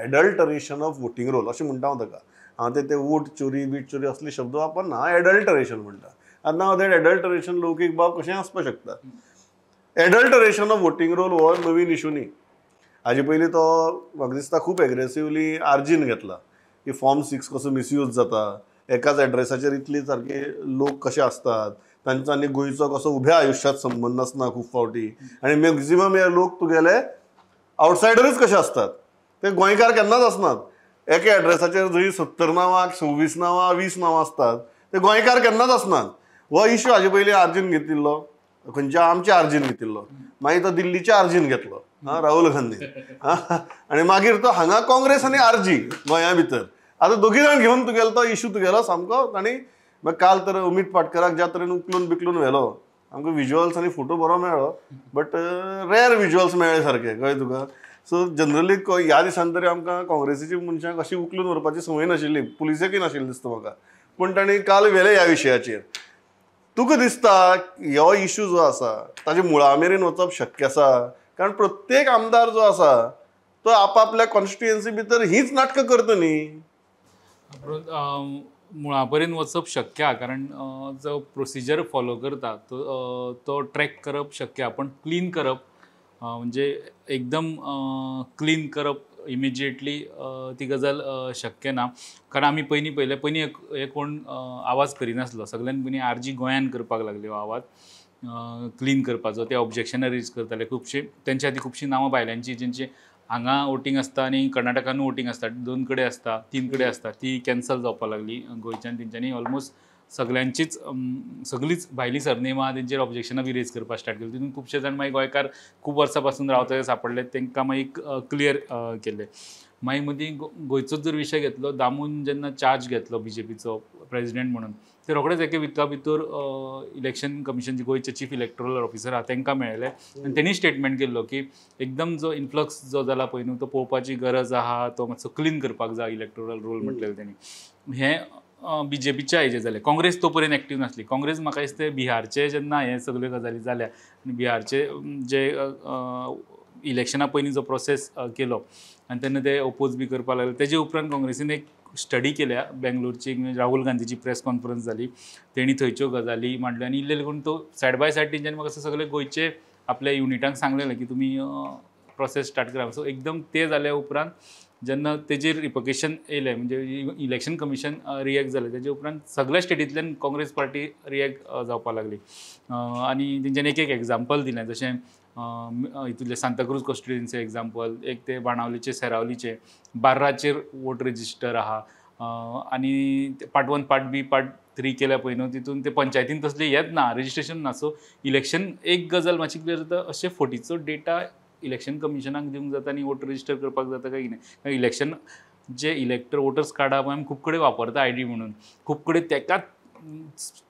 Adulteration of voting role अशें म्हणटा हांव ताका. हांव ते वोट चोरी बीट चोरी असले शब्द वापरना, हांव एडल्टरेशन म्हणटा. आनी नाव that adulteration लौकीक बाब कशें आसपाक शकता. एडल्टरेशन ऑफ वोटींग रोल हो नवीन इशू न्ही. हाजे पयलीं तो म्हाका दिसता खूब एग्रेसिवली आर्जीन घेतला की फॉर्म 6 कसो मिसयूज जाता, एकाच एड्रेसाचेर इतली सारके लोक कशे आसतात, तांचो आनी गोंयचो कसो उब्या आयुश्यांत संबंद आसना खूब फावटी, आनी मॅक्झिमम हे लोक तुगेले आवटसायडरूच कशे आसतात, ते गोंयकार केन्नाच आसनात. एका एड्रेसाचेर जंय 70 नांवां 26 नांवां 20 नांवां आसतात ते गोंयकार केन्नाच आसनात. हो इश्यू हाजे पयलीं आर्जीन घेतिल्लो, खंयच्या आमच्या आर्जीन घेतिल्लो, मागीर तो दिल्लीच्या आर्जीन घेतलो राहुल गांधी, आनी मागीर तो हांगा काँग्रेस आनी आरजी गोंया भितर आतां दोगी जाण घेवन तुगेलो तो इश्यू तुगेलो सामको. आनी मागीर काल तर अमीत पाटकराक ज्या तरेन उखलून बिकलून व्हेलो, आमकां विज्युअल्स आनी फोटो बरो मेळ्ळो, बट रेअर विज्युअल्स मेळ्ळे सारके, कळ्ळें तुका. सो जनरली ह्या दिसान तरी आमकां काँग्रेसीची मनशांक अशी उखलून व्हरपाची संवय नाशिल्ली, पुलिसेकय नाशिल्ली दिसता म्हाका, पूण तांणी काल व्हेले ह्या विशयाचेर. तुका दिसता हो इश्यू जो आसा ताजे मुळा मेरेन वचप शक्य आसा? कारण प्रत्येक आमदार जो आसा तो आपापल्या कॉन्स्टिट्युएन्सी भितर हीच नाटकां करता न्ही. मुळा पर्यंत वचप शक्य आहा, कारण जो प्रोसिजर फॉलो करता तो तो ट्रॅक करप शक्य आहा, पण क्लीन करप म्हणजे एकदम क्लीन करप इमिजिएटली ती गजाल शक्य ना. कारण आमी पयलीं पळयलें, पयलीं हे कोण आवाज करिनासलो, सगळ्यान पयलीं आरजी गोंयान करपाक लागले हो आवाज क्लीन करपाचो. ते ऑब्जेक्शनां रेज करताले खुबशे, तेंच्या खातीर खुबशीं नांवां बायलांची जेंची हांगा वोटींग आसता आनी कर्नाटकानूय वोटींग आसता, 2 कडेन आसता 3 कडेन आसता, ती कॅन्सल जावपाक लागली गोंयच्यान. तेंच्यांनी ऑलमोस्ट सगल्यांचीच सगळींच भायलीं सरनेमां तेंचेर ऑब्जेक्शनां बी रेज करपाक स्टार्ट केली. तितून खुबशे जाण मागीर गोंयकार खूब वर्सां पासून रावता ते सांपडले, तांकां मागीर क्लियर केले. मागीर मदीं गोंयचोच जर विशय घेतलो, दामून जेन्ना चार्ज घेतलो बीजेपीचो प्रेजिडेंट म्हणून, ते रोखडेच एके विका भितर इलेक्शन कमिशन गोंयचे चीफ इलेक्टोरल ऑफिसर आहा तांकां मेळ्ळे आनी तेणी स्टेटमेंट केल्लो की एकदम जो इन्फ्लक्स जो जाला पळय न्हू तो पळोवपाची गरज आहा, तो मातसो क्लीन करपाक जाय इलेक्टोरल रोल म्हटलेलें तेणी. हें बीजेपीच्या हेजेर जालें. काँग्रेस तो पर्यंत एक्टीव नासली. काँग्रेस म्हाका दिसता बिहारचे जेन्ना हे सगल्यो गजाली जाल्या आनी बिहारचे जे इलेक्शना पयलीं जो प्रोसेस केलो आनी तेन्ना ते ओपोज बी करपाक लागले, तेजे उपरांत काँग्रेसीन एक स्टडी केल्या बेंगलोरची, राहुल गांधीची प्रेस कॉन्फरन्स जाली, तेणी थंयच्यो गजाली मांडल्यो आनी इल्लें करून तो सायड बाय सायड तेंच्यांनी म्हाका सगळे गोंयचे आपल्या युनिटांक सांगलेलें की तुमी प्रोसेस स्टार्ट करा. सो एकदम ते जाल्या उपरांत जेन्ना तेजेर रिपकेशन येयलें, म्हणजे इलेक्शन कमिशन रिएक्ट जालें, तेजे उपरांत सगळ्या स्टेटींतल्यान काँग्रेस पार्टी रिएक्ट जावपाक लागली. आनी तेंच्यांनी एक एक एग्जाम्पल दिलें, जशें हितूंतलें सांताक्रूज कॉन्स्टिट्युएन्सी एग्जाम्पल, एक ते बाणावलीचे सेरावलीचे 12चेर वोट रजिस्टर आहा आनी पार्ट 1 पार्ट बी पार्ट 3 केल्या पळय न्हू तितून ते पंचायतीन तसलें येत ना, रजिस्ट्रेशन ना. सो इलेक्शन एक गजाल मातशी क्लियर जाता, अशें फटीचो डेटा इलेक्शन कमिशनाक दिवंक जाता आनी वोट रजिस्टर करपाक जाता काय कितें. कारण इलेक्शन जे इलेक्टर वोटर्स कार्ड आहा पळय आमी खूब कडेन वापरता I D म्हणून, खूब कडेन तेकाच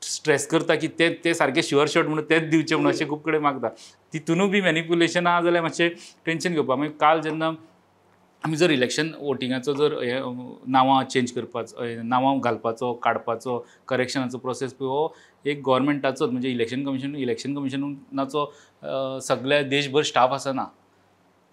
स्ट्रेस करता की ते ते सारके शुअर शॉट म्हणून तेच दिवचे म्हणून अशें खूब कडेन मागता. तितूनूय बी मॅनिप्युलेशन आहा जाल्यार मातशें टेंशन घेवपा. मागीर काल जेन्ना आमी जर इलेक्शन वोटिंगाचो जर हे नांवां चेंज करपाचो, नांवां घालपाचो काडपाचो करेक्शनाचो प्रोसेस पळय हो एक गोवोरमेंटाचोच, म्हणजे इलेक्शन कमिशन, इलेक्शन कमिशनाचो सगळ्या देशभर स्टाफ आसना,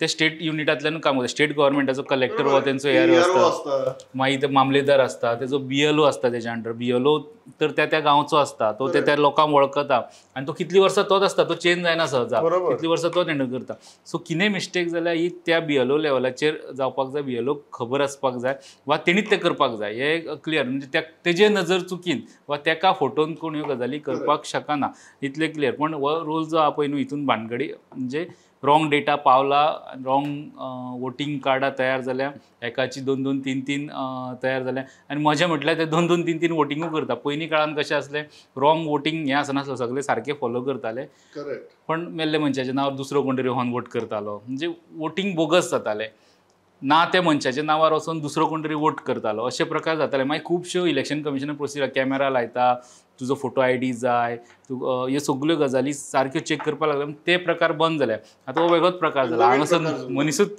ते स्टेट युनिटांतल्यानूच काम करता. स्टेट गोवोरमेंटाचो कलेक्टर हो तेंचो एआरओ आसता, मागीर ते मामलेदार आसता, तेजो बीएलओ आसता, तेज्या अंडर बीएलओ तर त्या त्या गांवचो आसता, तो त्या त्या लोकांक वळखता आनी तो कितलीं वर्सां तोच आसता, तो चेंज जायना सहजा, कितलीं वर्सां तोच हँडल करता. सो कितेंय मिस्टेक जाल्यार ही त्या बीएलओ लेवलाचेर जावपाक जाय, बीएलओ खबर आसपाक जाय वा तेणीच तें करपाक जाय, हें क्लियर. म्हणजे तेजे नजर चुकीन वा तेका फोटोन कोण ह्यो गजाली करपाक शकना, इतलें क्लियर. पूण हो रोल जो आहा पळय न्हू हितून भानगडी म्हणजे रॉंग डेटा पावला, रॉंग वोटींग कार्डां तयार जाल्या, एकाची 2 2 3 3 तयार जाल्या. आनी मजा म्हटल्यार ते 2 2 3 3 वोटिंगूय करता. पयलीं काळान कशें आसलें, रॉंग वोटींग हें आसनासलें, सगळें सारकें फॉलो करताले, पण मेल्ले मनशाच्या नांवार दुसरो कोण तरी वचोन वोट करतालो, म्हणजे वोटींग बोगस जातालें ना, त्या मनशाच्या नांवार वचोन दुसरो कोण तरी वोट करतालो, अशे प्रकार जाताले. मागीर खुबश्यो इलेक्शन कमिशनान प्रोसिजर, कॅमेरा लायता, तुजो फोटो I D जाय, तूं ह्यो सगल्यो गजाली सारक्यो चॅक करपाक लागले, ते प्रकार बंद जाले. आतां हो वेगळोच प्रकार जाला, हांगासर मनिसूच.